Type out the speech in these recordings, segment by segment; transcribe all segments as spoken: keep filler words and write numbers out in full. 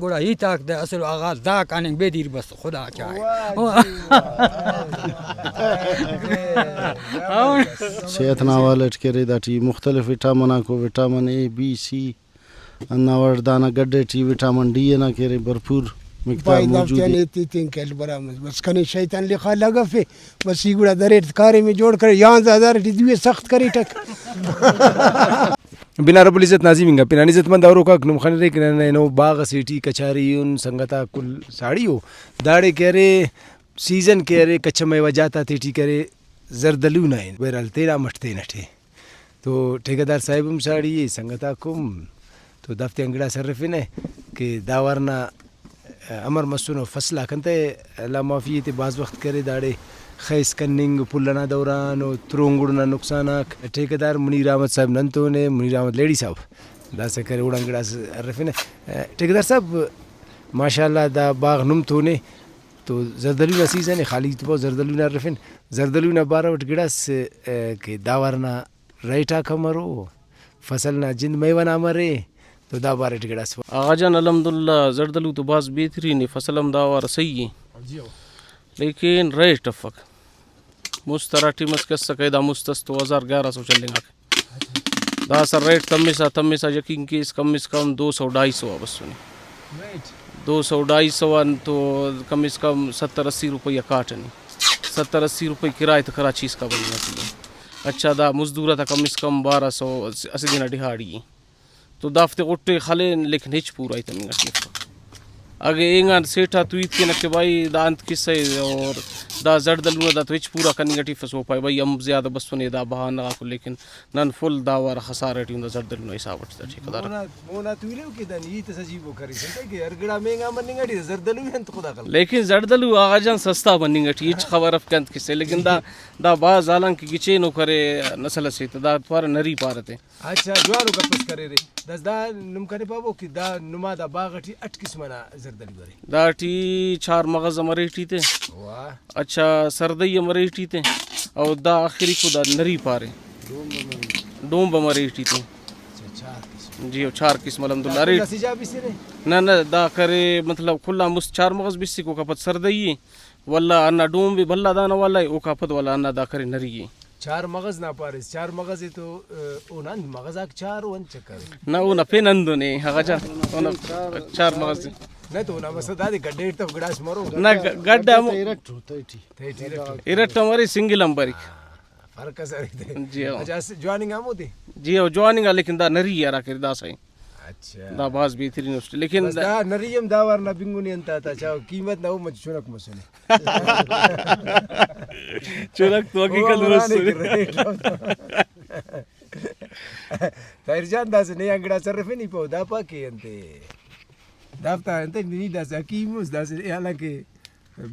گڑا ہیت آک دا اصل آغاز دا کننگ بے دیر بس خدا چاہے۔ واہ جی واہ۔ صحت نا حوالہ ٹی کہ ارے داٹی مختلف وٹامن آکو، وٹامن اے، بی، سی، ہندا وڑ دانا گڈ ٹی وٹامن ڈی ئنا کہ ارے بھرپور مقدار بھائی دافتیان موجود ءِ۔ ایتے تین کل برامد بس کنے شیطان لخا لگفے۔ بس ای گڑا دریٹ کاریم ءِ جوڑ کرے، یانزدہ ہزار ٹی دوئے سخت کریٹک۔ بنا رب العزت نازی منگا پنان عزت مند اوروکاک نم خنرے کہ نن اینو باغ اسے ٹی کچاری اُن، سنگت آک کل ساڑی ءُ۔ داڑے کہ ارے سیزن کہ ارے کچہ میوہ جات آتے ٹی کہ ارے زردلو نا اے، بہرحال تینا مٹ تینٹ ءِ۔ تو ٹھیکیدار صاحب ہم ساڑی ءِ، سنگت آک ہم، تو دافتیان گڑاس ہرفنہ کہ دا وار نا امر مسنو، فصل آک انتئے اللہ معافی تے بھاز وخت کرے داڑے خیس کننگ، پھل ئنا دوران و ترونگڑ نا نقصان آک۔ ٹھیکیدار منیر احمد صاحب نن تون ءِ، منیر احمد لہڑی صاحب داسہ کرے اوڑان گڑاس ہرفنہ۔ ٹھیکیدار صاحب، ماشاءاللہ دا باغ نم تون ءِ، تو زردلو نا سیزن ءِ، خالی تو پاوہ زردلو نا ہرفن، زردلو نا بارو اٹ گڑاس، ء، کہ دا وار نا ریٹ آک امرو، فصل نا جند میوہ نا امر ءِ، تو دا بارٹ گڑاس۔ آغا جان الحمدللہ زردلو تو بھاز بہترین ءِ، فصل ہم دا وار سہی ءِ، جی ہو۔ لیکن ریٹ افک، مست ہرا ٹائم اس کہ اسکہ دا مست اس تو ہزار گیارہ سو چلینگاکہ۔ داسہ ریٹ تمسا تمسا یقین کیس کم از کم دو سو ڈھائی سو آ بسنے۔ ریٹ؟ دو سو ڈھائی سو آن تو کم از کم ستر اسی روپیہ کاٹنی۔ ستر اسی روپیہ کرایہ تہ کراچی اسکا بننگ اسے۔ اچھا دا مزدور آتا کم از کم بارہ سو اسہ دن آ ڈیہاڑی ءِ۔ تو دافتے غٹے خلین لیکن ہچ پورا ہیت تمنگ ٹی افک۔ اگہ اینگان سیٹھ آ تو ہیت کینہ کہ بھائی دا انت کسہ ءِ اور دا زڑدلو نا دا تو ہچ پورا کننگ ٹی افس، او پائے بھائی ہم زیادہ بسنے دا بہانہ غاکو، لیکن نن فل دا وار خسارہ ٹی اُن دا زڑدلو نا حساب ٹی دا ٹھیکیدار۔ مونا، مونا تو ہیلو کہ دن ہیت اس عجیب و کریس انتئے کہ ہر گڑا مہنگا مننگ ٹی زڑدلو ہی انت خدا خلق۔ لیکن زڑدلو آغا جان سستا مننگ ٹی ہچ خبر اف کہ انت کسہ، لیکن دا، دا بھاز حالانکہ گچینو کرے نسل اسے تہ دا پارہ نری پارہ تے۔ اچھا، جوانو گپ اس کریرے۔ داسہ دا نم کنے پابو کہ دا نما دا باغ ٹی اٹ قسم ئنا زردلو ارے؟ داٹی چار مغز ہم ارے ٹی تے۔ واہ۔ اچھا، سردئی ہم ارے ٹی تے۔ او دا آخری کو دا نری پارے۔ ڈومب ہم ارے۔ ڈومب ہم ارے ٹی تے۔ اچھا، چار قسم۔ جی، او چار قسم الحمدللہ دا ارے۔ کل اسہ جا بسرے؟ نہ، نہ، دا کرے مطلب کل آن مست چار مغز بسک، اوکا پد سردئی اے۔ ولدا ہندا ڈومب اے بھلا دانہ والا اے، اوکا پد ولدا ہندا دا کرے نری اے۔ چار مغز نا پاریس، چار مغز اے تو، ء، اونا انت مغز آک چار او انت چکر اے؟ نہ، اونا پین ہندن اے، اگہ جا، اونا چار مغز اے۔ نہ تو اونا مسئلہ دادے گڈیٹ تف گڑاس مرو۔ نہ، گ-، گڈ ہمو۔ تیرٹ او، تیٹی۔ تیٹی ارٹ او۔ ارٹ ہم ارے، سنگل ہم بریک۔ فرق اس ارے تے۔ جی ہاں۔ اچھا، اس جواننگ ہمو دے؟ جی ہاں، جواننگ آ، لیکن دا نری ہرا کرے داسہ اے۔ اچھا۔ دا بھاز بہترین اسٹ، لیکن بس دا دا نری ہم دا وار نا بنگنے انت آتا چاہو قیمت نا او مچ چنک مسنے۔ چنک تو حقیقت او ہرانے مسنے۔ کہ ریٹ آف۔ طاہر جان داسہ نے آن گڑاس ہرفے نی پاو دا پاکے انتے۔ دافتا انتے نی داسہ حکیم اس داسہ حالانکہ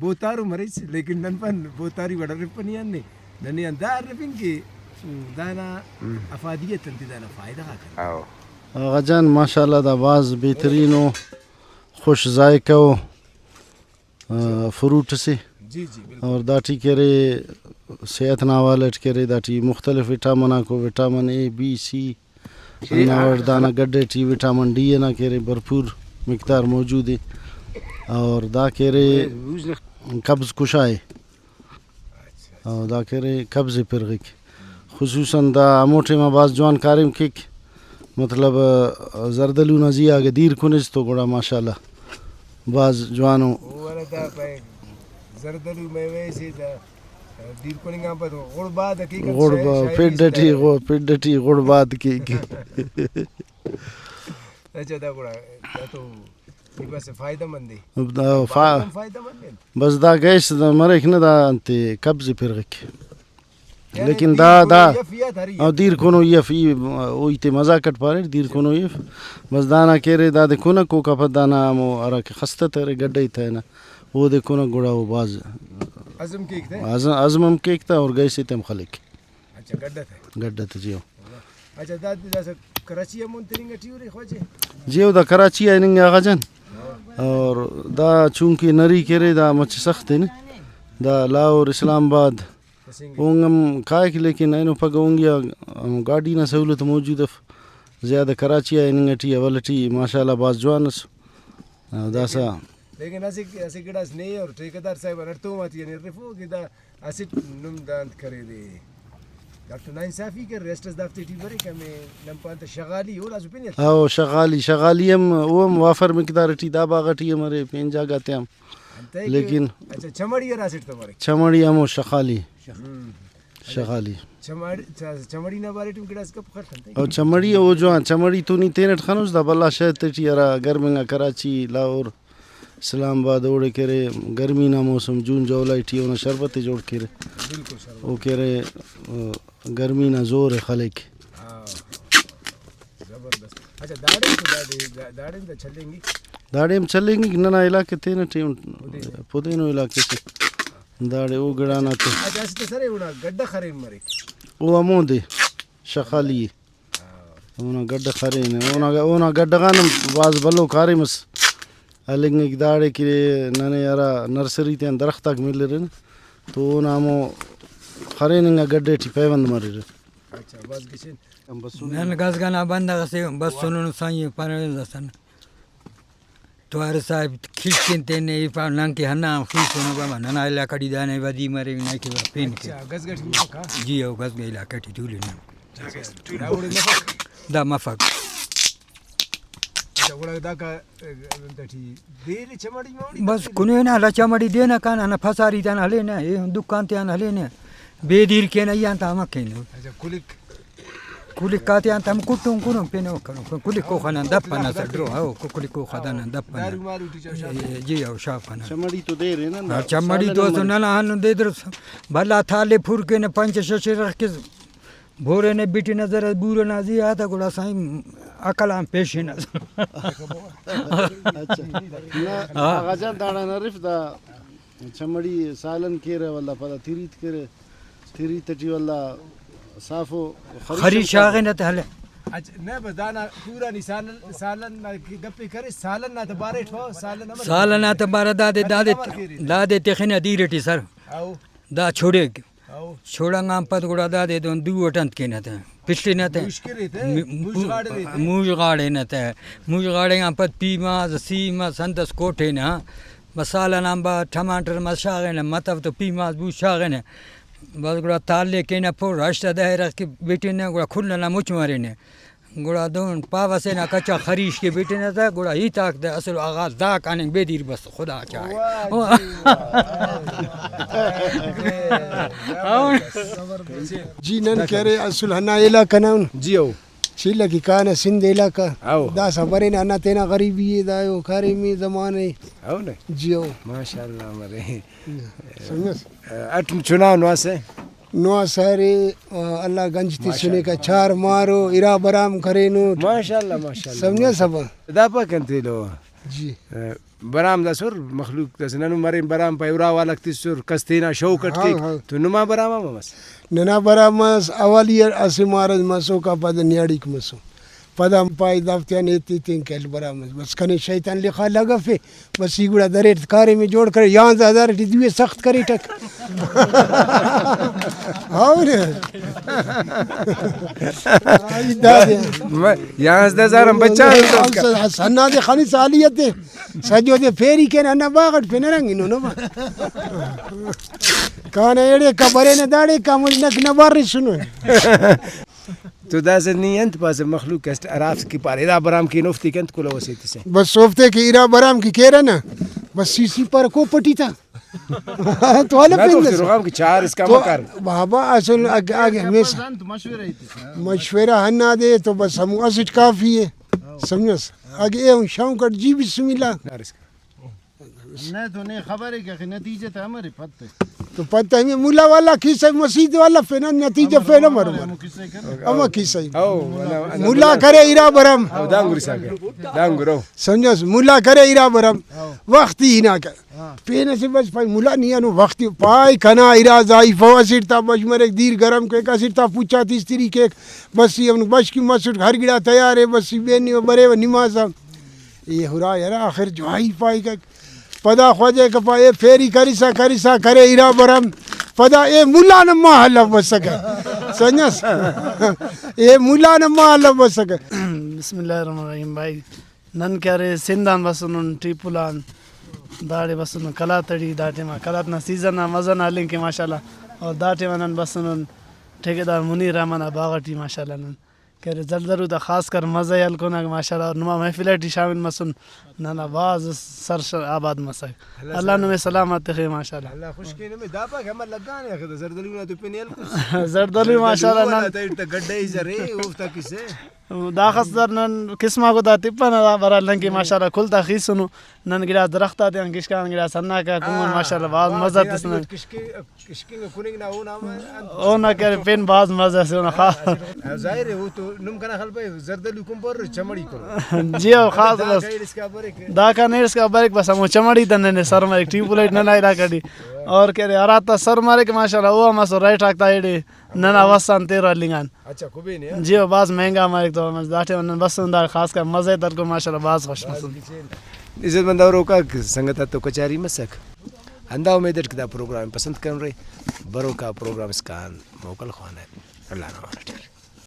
بوتارو مریس، لیکن نن پان بوتاری وڑ ارفنی آن نے، ننے آن دا ارفن کہ دانا افادیت انتے، دانا فائدہ غاک انت۔ آغا جان، ماشاءاللہ، دا بھاز بہترین و خوش ذائقہ و، آ، فروٹ اسے۔ جی، جی، بالکل۔ اور داٹی کہ ارے صحت نا حوالہ اٹ کہ ارے داٹی مختلف وٹامن آکو، وٹامن اے، بی، سی، ہندا وڑ دانا گڈ ٹی وٹامن ڈی ئنا کہ ارے بھرپور مقدار موجود ءِ اور دا کہ ارے قبض کشا ءِ اور دا کہ ارے قبض ءِ پرغک۔ خصوصاً دا ہمو ٹائما بھاز جوان کاریم کیک، مطلب، زردلو نا زی آ اگہ دیر کنس تو گڑا ماشاءاللہ بھاز جوانو۔ او ولدا پائے زردلو میوہ سے دا دیر کننگ آن پد غڑ باد کیک، غڑ شاید با-، شاعری پڈ ٹی اسکان۔ غو-، پڈ ٹی غڑ باد کیک۔ اچھا، دا گڑا دا تو ای بس فائدہ مند اے۔ دا فا-، فائدہ مند اے۔ بس دا گیس دا مریک نا، دا انتے قبض پرغک۔ یعنی لیکن دیر دا، کنو دا، یف یا دھری او اے۔ دیر کنو یف ای، او ایتے مذاق اٹ پاریر، دیر کنو یف۔ بس دانا کہ ارے دادے کنک، اوکا پد دانا ہمو ہراکہ خستہ تہ ارے گڈئی تہ نا، اودے کنک گڑا او بھاز ہضم کیک تہ؟ ہضم، ہضم ہم کیک تہ اور گیس ایتے ہم خلیک۔ اچھا، گڈ تہ؟ گڈ تہ، جی ہو۔ اچھا، دا داسہ کراچی آ مون تننگ ٹی ارے خواجہ؟ جی ہو، دا کراچی آ ہننگ آغا جان۔ اور دا چونکہ نری کہ ارے دا مچہ سخت اے نے۔ دا لاہور، اسلام آباد، پسنگے۔ اونگ ہم کائک، لیکن اینو پگہ اونگیا ہمو گاڈی نا سہولت موجود اف۔ زیادہ کراچی آ ہننگ ٹی اول ٹی ماشاءاللہ بھاز جوان اس۔ ہاں، داسہ۔ لیکن اسہ، اسہ گڑاس نے اور ٹھیکیدار صاحب آن ہڑتوم آتیان ارفو کہ دا اسٹ نم دا انت کریرے۔ ڈاکٹر ناانصافی کر ریسٹ اس دافتے ٹی بریک، ہمے نن پان تہ شغالی، اوڑاسو پن ارفو۔ او شغالی، شغالی ہم، او ہم وافر مقدار ٹی دا باغ ٹی ہم ارے، پین جاگہ تے ہم۔ انتئے کہ لیکن اچھا، چمڑی ہرا اسٹ تہ بریک؟ چمڑی ہمو شغالی۔ ہم۔ شغالی۔ چمڑ-، چ-، چمڑی نا بارے ٹی گڑاس گپ خل خنتئے۔ او چمڑی او جوان، چمڑی تو نی تینٹ خنوس دا بھلا شہر تیٹی ہرا گرم انگا کراچی، لاہور، اسلام آباد اوڑے کہ ارے گرمی نا موسم جون جولائی ٹی اونا شربت ءِ جوڑ کیرے۔ بالکل شربت۔ او کہ ارے، آ، گرمی نا زور ءِ خلیک۔ ہاں۔ زبردست۔ اچھا، داڑے تو دادے، دا-، داڑے دا چلینگک؟ داڑے ہم چلینگک، ننا علاقہ تینٹ ءِ، پدینو۔ پدینو علاقہ سے۔ داڑے او گڑانا تو۔ اچھا، اسہ تو سرے اونا گڈ خرین مریک۔ او ہمودے شخالی ءِ۔ اونا گڈ خرین، اونا، اونا گڈ غان ہم بھاز بھلو کاریم اس۔ ہلنگک داڑے کہ ننے ہرا نرسری تیان درخت آک ملرہ تو اونا ہمو خرین انگا گڈ ٹی پیوند مریرہ۔ اچھا، بس گچین۔ نن گزگنا بندغ سے بسنن سائیں پرویز حسن۔ توار صاحب کھیس کن تینے ای پاو نن کہ ہندا ہم خیسونو بابا، ننا علاقہ ٹی دانے ودی مرے نائکہ پین کے۔ اچھا، گزگٹ مفک ہاں؟ جی او گزگا علاقہ ٹی تولنن۔ اچھا، دا اوڑے مفک؟ دا مفک۔ اچھا، گڑا داکا، اے، انت ٹی دیر چمڑی موڑی بس تفصیل؟ کنینا ہرا چمڑی دینا کان، ہندا پھساری تان ہلینا، اے دکان تیان ہلینا، بے دیر کینا ای آن تا ہمک کینہ۔ اچھا، کلک؟ کلک آتے آن تا ہم کٹون کنون پینو کنون، کلک اوخا نن دپ انا سر درو، ہاں، کلک اوخا دا نن دپ انا۔ دارو مارو ٹی چا شاپ؟ اے، جی، ہاں، شاپ انا۔ چمڑی تو دیر ہے نا، ہاں، چمڑی سالن تو اسو مرے۔ ننا ہنو دے درس، بھلا تھالے پھر کینہ پنچ شش رخ کے بھورے نے بیٹی نظر بورے نا زی آتا گڑا سائیں عقل آن پیشن اس۔ اچھا۔ نہ، ہاں۔ آغا جان داڑان ہرف دا چمڑی سالن کیرہ ولدا پدا تریت کیرہ، تریت ٹی ولدا صافو خری خری شاغ-، شاغنہ تہ ہلے۔ اچھا، نہ بس دانا پورا نی سالن، سالن نا کہ گپے کرے، سالن نا تہ بارے ٹھو، سالن امر سالن نا تہ بارہ دادے، خری دادے، امر کیرے۔ دادے تخنہ دیر ٹی سر۔ او۔ دا چھوڑیک۔ او۔ چھوڑنگ آن پد گڑا دادے دہن دو اٹ انت کینہ تہ، پلنہ تہ۔ موش کرے تہ، م-، موش غاڑے تہ۔ موش غاڑنہ تہ۔ موش غاڑنگ آن پد پیماز، سیم اس، ہندس کوٹینہ۔ بس سالن آن بعد ٹماٹر مس شاغنہ، متو تو پیماز بوس شاغنہ۔ بس گڑا تالے کینہ پُر، ہشت دہ رخ کہ بٹنہ، گڑا کل ئنا مچ مرینہ۔ گڑا دہن پاوہ سے نا کچا خریش کہ بٹنہ تہ، گڑا ہیت آک تہ اسل آغاز دا کاننگ بے دیر بس خدا چائے۔ واہ جی واہ۔ ہاں۔ جی نن کہ ارے اسل ہندا علاقہ نا ان۔ جی او۔ چیلہ کہ کانہ سندھ علاقہ۔ او۔ داسہ برینہ ہندا تینا غریبی اے، دا او کاریم اے زمانہ اے۔ او نے۔ جی او۔ ماشاءاللہ مرے۔ سمجھس؟ اٹ چنا نواسہ؟ نواسہ ارے، اللہ گنج تسنے کا، چار مارو، ارا برام کرینٹ۔ ماشاءاللہ، ماشاءاللہ۔ سمجھس ابا؟ دا پاک انت ایلو۔ جی۔ برام دا سر مخلوق داسہ ننو مرین، برام پائے ارا والک تسر، کس تینا شوق اٹ ہاں، کیک، ہاں۔ تو نما برام ہم مس؟ ننا برام مس، اولی اسہ مارس مسوکا پد نیاڑیک مسو۔ پدا ہم پائے دافتیان ایتے تین کل برام مس۔ بس کنے شیطان لخا لگفے، بس ای گڑا دریٹ کاریم ءِ جوڑ کرے، یانزدہ ہزار ٹی دوئے سخت کریٹک۔ ہاں نے۔ دادے۔ یانزدہ ہزار ہم بچا۔ ہندا دے خنی سالیت ءِ۔ سجو دے پھیری کین ہندا باغ اٹ پن رنگینو نو۔ کانہ ایڑے کا برینہ داڑے کا مجھ نک نہ بارسنو۔ تو داسہ نی انت پاسہ مخلوق اس ہرافک کہ پارے ارا برام کین اوفتے کہ انت کلہو ئسے تسہ؟ بس اوفتے کہ ارا برام کہ کیرہ نا، بس سی سی پر کو پٹی تا۔ تو ہلو نہ تو پین اوفتے دس۔ رغام کہ چار اسکا تو مکر۔ بابا اصل اگ-، اگ-، ہمیشہ مشورہ ہندا دے تو بس ہمو اسٹ کافی ہے۔ سمجھس؟ اگہ اے ہم شوق اٹ جی بسم اللہ۔ نہ تو نے خبر ہے کہ نتیجہ تا امر ہے پتہ۔ تو پتہ ہمیں ملا والا کیسہ مسیت والا فینا نتیجہ فینا مرو۔ ہمو کیسہ ہی۔ او، ملا کرے ارا برام۔ او، دانگری ساکے۔ دانگرو۔ سمجھس؟ ملا کرے ارا برام۔ وختی ہنا کر۔ پین اسے بس پائے ملا نی انو وختی پائے کنا ارا ضعیف او، اسٹ تا بش مریک دیر گرم کیک، اسٹ تا پوچا تیستری کیک، بس ای ہم بش کی مسٹ ہر گڑا تیار ہے، بس ای بینی و برے و نماز آ۔ ای ہرا یرا آخر جوائی پائے کک۔ پدا خواجہ کپا اے پھیری کرسا کرسا کرے ارا برام۔ پدا اے ملا نا ماہ اللہ بسکہ۔ سمجھس؟ اے ملا نا ماہ اللہ بسکہ۔ بسم اللہ الرحمن الرحیم بھائی۔ نن کہ ارے سندھ آن بسنن، ٹیپول آن، داڑے بسنن قلات اٹی، دا ٹائما قلات نا سیزن نا مزہ نا ہلنگ کے ماشاءاللہ۔ اور دا ٹائما نن بسنن ٹھیکیدار منیر رحمان نا باغ اٹی ماشاءاللہ۔ نن کہ ارے زردلو تا خاص کر مزہ ءِ ہلکناک ماشاءاللہ، اور نما محفل اٹی شامل مسن، ننا بھاز سر ش-، آباد مسک۔ اللہ اللہ سلامت۔ نمے سلامت تخے ماشاءاللہ۔ اللہ خوش کے نمے۔ دا پاک ہمر لگانے آخر زردلو نا تو پن ہلکس۔ زردلو ماشاءاللہ زردلو نن والا تا ایٹ تا گڈ ءِ زرے، اوفتا کسہ۔ داخس در نن قسم آکو دا تپنہ، دا برا لنکہ ماشاءاللہ کل تا خیسنو۔ نن گڑاس درخت آتیان کشکان، گڑاس ہندا کا کمون ہاں، ماشاءاللہ بھاز ہاں، مزہ تینا تسنن۔ کشکے، کشکنگ کننگ نا اونا ہم انت۔ اونا کرے پین بھاز مزہ سے اونا خاص۔ ظاہر ہے، وہ تو نم کنا خیال پائے زردلو کن پر چمڑی کرو۔ جی ہاں، خاص دا بس۔ کا ایڑ اسکا بریک۔ دا کا نیڑ اسکا بریک بس ہمو چمڑی تا ننے سر مریک، ٹیوب لائٹ ننا علاقہ ٹی۔ اور کہ ارے ہرا تا سر مریک ماشاءاللہ، او ہم اسو رائٹ آک تا ایڑے ننا وسان تیرہ لنگان۔ اچھا، کبین یا؟ جی، او بھاز مہنگا مریک تو دا ٹائم نن بسن دا خاص کر مزہ ترکو ماشاءاللہ بھاز خوش مسن۔ عزت مند اوروکاک، سنگت آتتو کچاری مسک۔ ہندا امید اٹ کہ دا پروگرام پسند کرے، بروکا پروگرام اسکان موکل خوانہ۔ اللہ نا امان اٹ۔